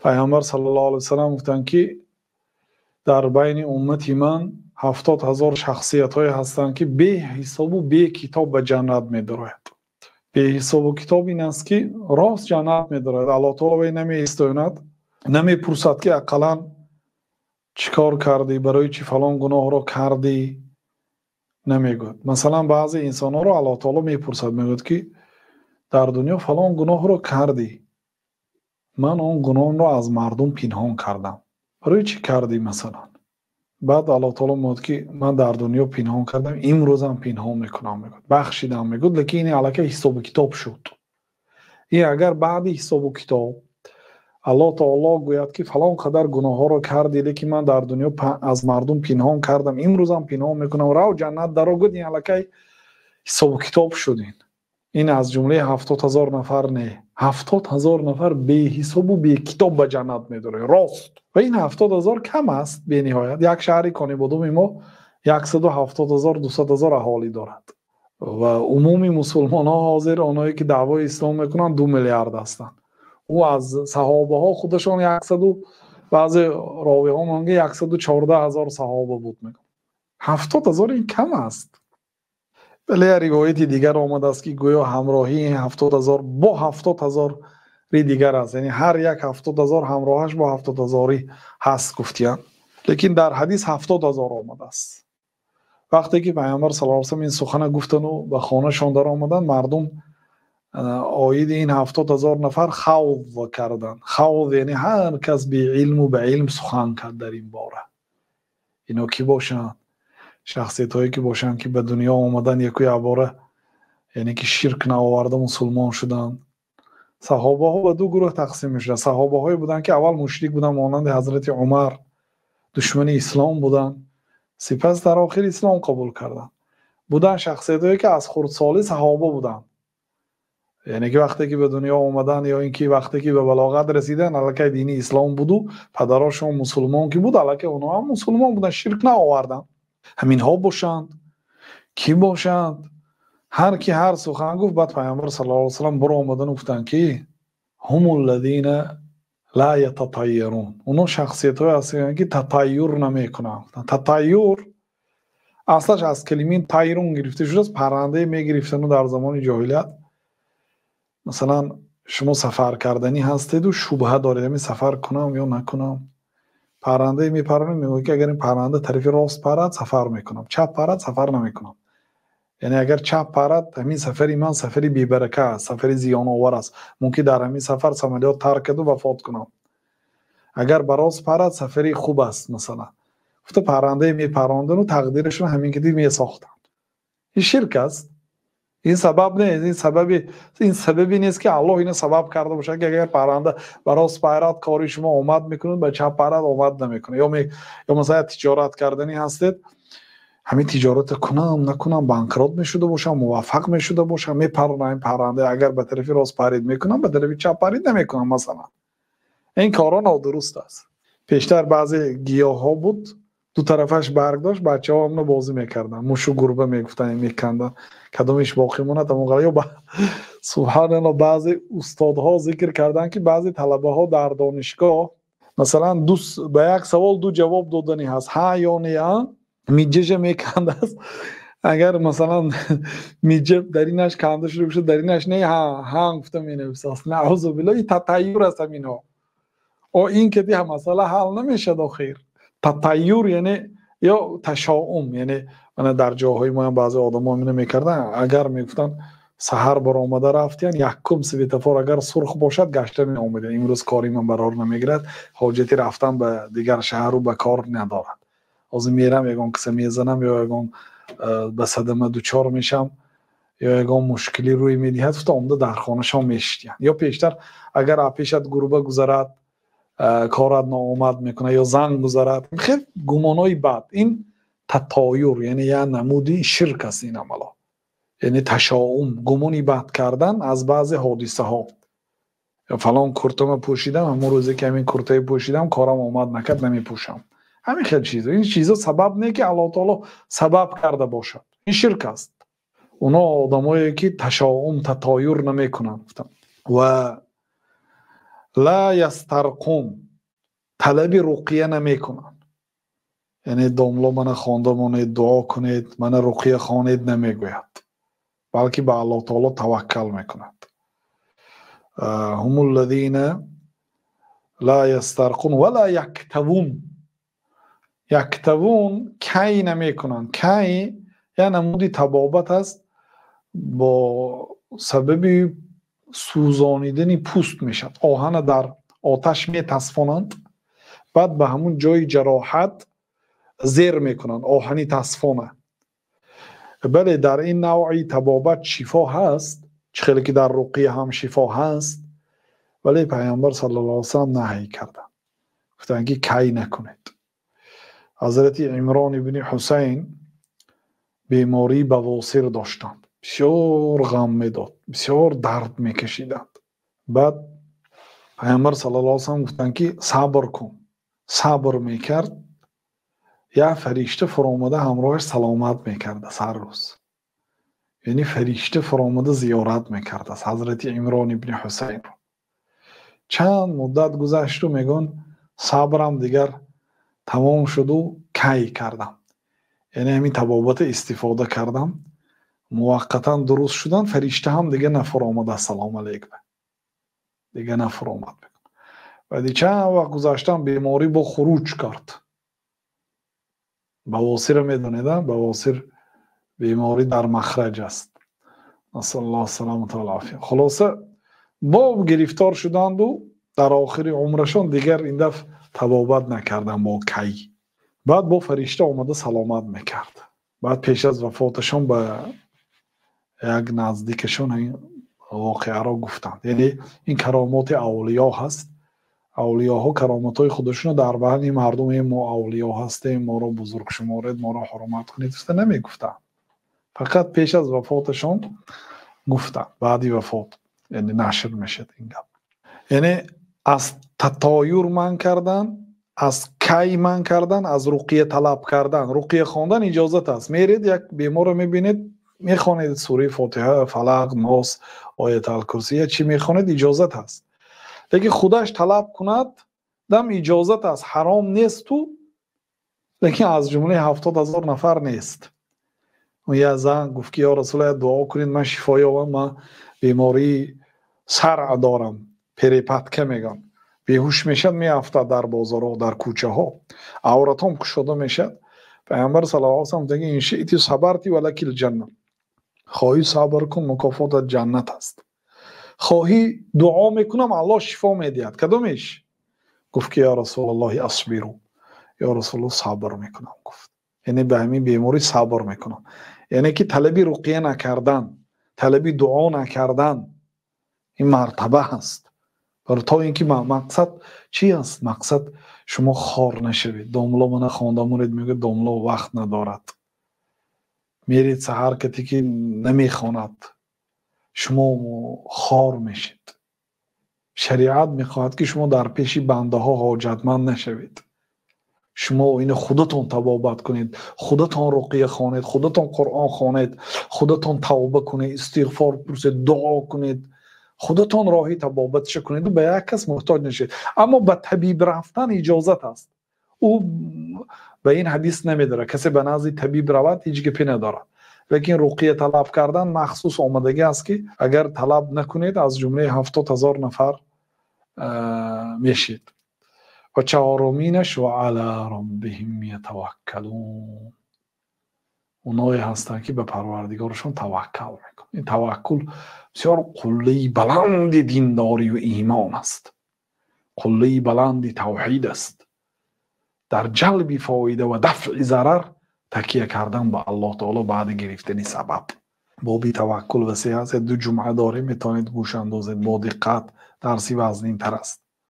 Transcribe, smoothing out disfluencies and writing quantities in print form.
Пайғамбар саллаллоҳу алайҳи васаллам гуфтанд, ки дар байни уммати ман 70 000 шахсиятҳое ҳастанд, ки беҳисобу бекитоб ба ҷаннат медарояд. Беҳисобу китоб ин аст, ки рост ҷаннат медарояд. Аллоҳ таоло вай намеистояд, намепурсад, ки ақаллан чӣ кор кардӣ, барои чӣ фалон гуноҳро кардӣ, намегӯяд. Масалан, баъзе инсонҳоро Аллоҳ таоло мепурсад, мегӯяд, ки дар дунё фалон гуноҳро кардӣ, ман он гуноҳро аз мардум пинҳон кардам, барои чӣ кардӣ? Масалан, баъд Аллоҳ таоло мегӯяд, ки ман дар дунё пинҳон кардам, имрӯзам пинҳон мекунам, мегӯяд, бахшидам, мегӯяд. Лекин ин аллакай ҳисобу китоб шуд. Ин агар баъди ҳисобу китоб Аллоҳ таоло гӯяд, ки фалон қадар гуноҳҳоро кардӣ, лекин ман дар дунё аз мардум пинҳон кардам, имрӯзам пинҳон мекунам, рав ҷаннат даро, гӯяд, ин аллакай ҳисобу китоб шуд. Ин аз ҷумлаи 70 000 нафар не. 70 000 нафар беҳисобу бекитоб ба ҷаннат медарояд рост. Ва ин 70 000 кам аст бениҳоят. Як шаҳри Конибодуми мо 170 000, 200 000 аҳолӣ дорад ва умуми мусулмонҳо ҳозир, онҳое ки даъвои ислом мекунанд, 2 миллиард ҳастанд. Ӯ аз саҳобаҳо худашон яксаду, баъзе ровиҳо мегӯянд, 114 000 саҳоба буд, мегӯянд. 70 000 ин кам аст. Вале як ривояти дигар омадааст, ки гӯё ҳамроҳии ин 70 000 бо 70 000-и дигар аст, яъне ҳар як 70 000 ҳамроҳаш бо 70 000-ӣ ҳаст, гуфтиянд. Лекин дар ҳадис 70 000 омадааст. Вақте ки Пайғамбар саллаллоҳу алайҳи васаллам ин сухана гуфтану ба хонашон даромаданд, мардум оиди ин 70 000 нафар хавз карданд. Хавз яъне ҳар кас беилму ба илм сухан кард дар ин бора. Ино кӣ бошанд? Шахсиятҳое ки бошанд, ки ба дунё омадан яку якбора, яъне ки ширк наоварда, мусулмон шуданд. Саҳобаҳо ба ду гурӯҳ тақсим мешуданд. Саҳобаҳое буданд, ки аввал мушрик буданд, монанди ҳазрати Умар, душмани ислом буданд, сипас дар охир ислом қабул карданд. Буданд шахсиятҳое, ки аз хурдсолӣ саҳоба буданд, яъне ки вақте ки ба дунё омаданд ё ин ки вақте ки ба балоғат расиданд, аллакай дини ислом буду падарошон мусулмон ки буд, аллакай онҳо ҳам мусулмон буданд, ширк наоварданд. Ҳаминҳо бошанд, кӣ бошанд? Ҳар ки ҳар сухан гуфт. Баъд Пайғамбар саллаллоҳу алайҳи васаллам биромадану гуфтанд, ки ҳум аллазина ла ятатайярун. Онҳо шахсиятҳое ҳастанд, ки татайюр намекунанд. Татайюр аслаш аз калимаи тайрун гирифта шудааст. Паррандае мегирифтану дар замони ҷоҳилият, масалан, шумо сафар карданӣ ҳастеду шубҳа доред, ҳамин сафар кунам ё накунам, паррандае мепаронед, мегӯяд, ки агар ин парранда тарафи рост парад, сафар мекунам, чап парад, сафар намекунам. Яъне агар чап парад, ҳамин сафари ман сафари бебарака аст, сафари зиёновар аст, мумкин дар ҳамин сафар самолёт тарк карду вафот кунам. Агар ба рост парад, сафари хуб аст, масалан, гуфта, паррандае мепарондану тақдирашро ҳамин киди месохтанд. Ин ширк аст. Ин сабаб нест, ин сабабе нест, ки Аллоҳ ина сабаб карда бошад, ки агар парранда ба рост парад, кори шумо омад мекунад, ба чап парад, омад намекунад. Ё масалан, тиҷорат карданӣ ҳастед, ҳамин тиҷоратро кунам, накунам, банкрот мешуда бошам, муваффақ мешуда бошам, мепаронам ин парранда, агар ба тарафи рост парид, мекунам, ба тарафи чап парид, намекунам, масалан. Ин корҳо нодуруст аст. Пештар баъзе гиёҳҳо буд, ду тарафаш барг дошт, бачаҳо ҳамно бозӣ мекарданд, мушу гурба мегуфтанд, меканданд, кадомиш боқӣ монад, ҳамон. Ё, субҳаналло, баъзе устодҳо зикр карданд, ки баъзе талабаҳо дар донишгоҳ, масалан, ду ба як савол ду ҷавоб доданӣ ҳаст, ҳа ё не, миҷҷаша мекандааст. Агар, масалан, миҷҷа даринаш канда шуда бошад, даринаш не, ҳа ҳа гуфта менависааст. Наъузу биллоҳ, ин татайюр аст ҳаминҳо. О, ин ки диҳа масъала ҳал намешад охир. Татайюр яъне ё ташоум, яъне мана дар ҷоҳои моям баъзе одамо ҳамина мекарданд. Агар мегуфтанд, саҳар баромада рафтиян, якум светофор агар сурх бошад, гашта меомаданд, имрӯз кори ман барор намегирад, ҳоҷати рафтан ба дигар шаҳру ба кор надорад, ҳозир мерам, ягон киса мезанам ё ягон ба садама дучор мешам ё ягон мушкилӣ рӯй медиҳад, гуфта, омада дар хонашон мешитиянд. Ё пештар агар пешат гурба гузарад, корат ноомад мекунад, ё зан гузарад, хел гумонҳои бад. Ин татоюр, яъне як намуди ширк аст ин амало, яъне ташоум, гумони бад кардан аз баъзе ҳодисаҳо. Фалон куртама пӯшидам, ҳамон рӯзе ки ҳамин куртае пӯшидам, корам омад накард, намепӯшам. Ҳамин хел чизо. Ин чизо сабаб не, ки Аллоҳ таоло сабаб карда бошад. Ин ширк аст. Оно одамое ки ташоум, татоюр намекунанд, гуфтам. Ва Ла ястарқун, талаби руқия намекунанд, яъне домло мана хонда монед, дуо кунед, мана руқия хонед намегӯяд, балки ба Аллоҳ таоло таваккал мекунад. Ҳум аллазина ла ястарқун ва ла яктавун. Яктавун кай намекунанд. Кай як намуди табобат аст, бо сабаби сӯзонидани пӯст мешавад. Оҳана дар оташ метасфонанд, баъд ба ҳамун ҷои ҷароҳат зер мекунанд оҳани тасфона. Бале, дар ин навъи табобат шифо ҳаст, чӣ хеле ки дар руқия ҳам шифо ҳаст, вале Пайғамбар саллаллоҳу алайҳи васаллам наҳй карданд, гуфтанд ки кай накунед. Ҳазрати Имрон ибни Ҳусайн бемории бавосир доштанд, бисёр ғам медод, бисёр дард мекашиданд. Баъд Пайғамбар саллаллоҳу алайҳи васаллам гуфтанд ки сабр кун. Сабр мекард, як фаришта фуромада ҳамроҳаш саломат мекардааст ҳар рӯз. Яъне фаришта фуромада зиёрат мекардааст ҳазрати Имрон ибни Ҳусайнро. Чанд муддат гузашту мегӯянд сабрам дигар тамом шуду кай кардам, яъне ҳамин табобата истифода кардам, муваққатан дуруст шудан, фаришта ҳам дигар нафуромад, ассалому алайкум, дигар нафуромад. Баъди чанд вақт гузаштан беморӣ бо хуруҷ кард. Бавосирро медонед, бавосир беморӣ дар махраҷ аст, насаллаллоҳу саламата вал афия. Хулоса, бо гирифтор шуданду дар охири умрашон дигар ин дафъ табобат накарданд бо кай. Баъд бо фаришта омада саломат мекард. Баъд пеш аз вафоташон ба як наздикашон ин воқеаро гуфтанд. Яъне ин каромоти авлиё ҳаст. Авлиёҳо каромотҳои худашонро дар байни мардум, мо авлиё ҳастем, моро бузург шуморед, моро ҳурмат кунед гуфта намегуфтанд. Фақат пеш аз вафоташон гуфтанд, баъди вафот яъне нашр мешад ин гап. Яъне аз татоюр манъ кардан, аз кай манъ кардан, аз руқия талаб кардан. Руқия хондан иҷозат аст. Меред як беморро мебинед, мехонед сураи Фотиҳа, Фалақ, Нос, Оят ал-Курсӣ, чӣ мехонед, иҷозат аст. Лекин худаш талаб кунад дам иҷозат аст, ҳаром несту, лекин аз ҷумлаи 70,000 нафар нест. Як зан гуфт ки ё Расулаллоҳ, дуо кунед ман шифо ёбам, ман бемории саръ дорам, перепатка мегӯянд, беҳуш мешад, меафтад дар бозорҳо, дар кӯчаҳо, авратом кушода мешад. Пайғамбар саллаллоҳу алайҳи васаллам гуфтанд ки ин шиъти сабарти ва лакил ҷанна, хоҳӣ сабр кун, мукофотат ҷаннат аст, хоҳӣ дуо мекунам, Аллоҳ шифо медиҳад. Кадомеш? Гуфт ки ё Расулаллоҳи асбиру, ё Расулуллоҳ сабр мекунам гуфт. Яъне ба ҳамин беморӣ сабр мекунам. Яъне ки талаби руқия накардан, талаби дуо накардан ин мартаба ҳаст. То ин ки мақсад чи аст? Мақсад шумо хор нашавед. Домло мана хонда монед, мегӯяд домло вақт надорад. Меред саҳар кате ки намехонад, шумо хор мешед. Шариат мехоҳад ки шумо дар пеши бандаҳо ҳоҷатманд нашавед. Шумо ино худатон табобат кунед, худатон руқия хонед, худатон Қуръон хонед, худатон тавба кунед, истиғфор пурсед, дуо кунед, худатон роҳи табобатша кунед, ба як кас муҳтоҷ нашед. Аммо ба табиб рафтан иҷозат аст. Ӯ ба ин ҳадис намедорад, касе ба назди табиб равад ҳеҷ гапе надорад. Лекин руқия талаб кардан махсус омадагӣ аст ки агар талаб накунед аз ҷумлаи 70,000 нафар мешед. Ва чаҳоруминаш ва ала роббиҳим ятаваккалун, оное ҳастанд ки ба Парвардигорашон таваккал мекунанд. Ин таваккул бисёр қуллаи баланди диндорию имон аст, қуллаи баланди тавҳид аст. Дар ҷалби фоида ва дафъи зарар такия кардан ба Аллоҳ таоло баъди гирифтани сабаб. Боби таваккул васеъ аст, ду ҷумъа дорем, метавонед гӯш андозед бо диққат, дарси вазнинтар аст.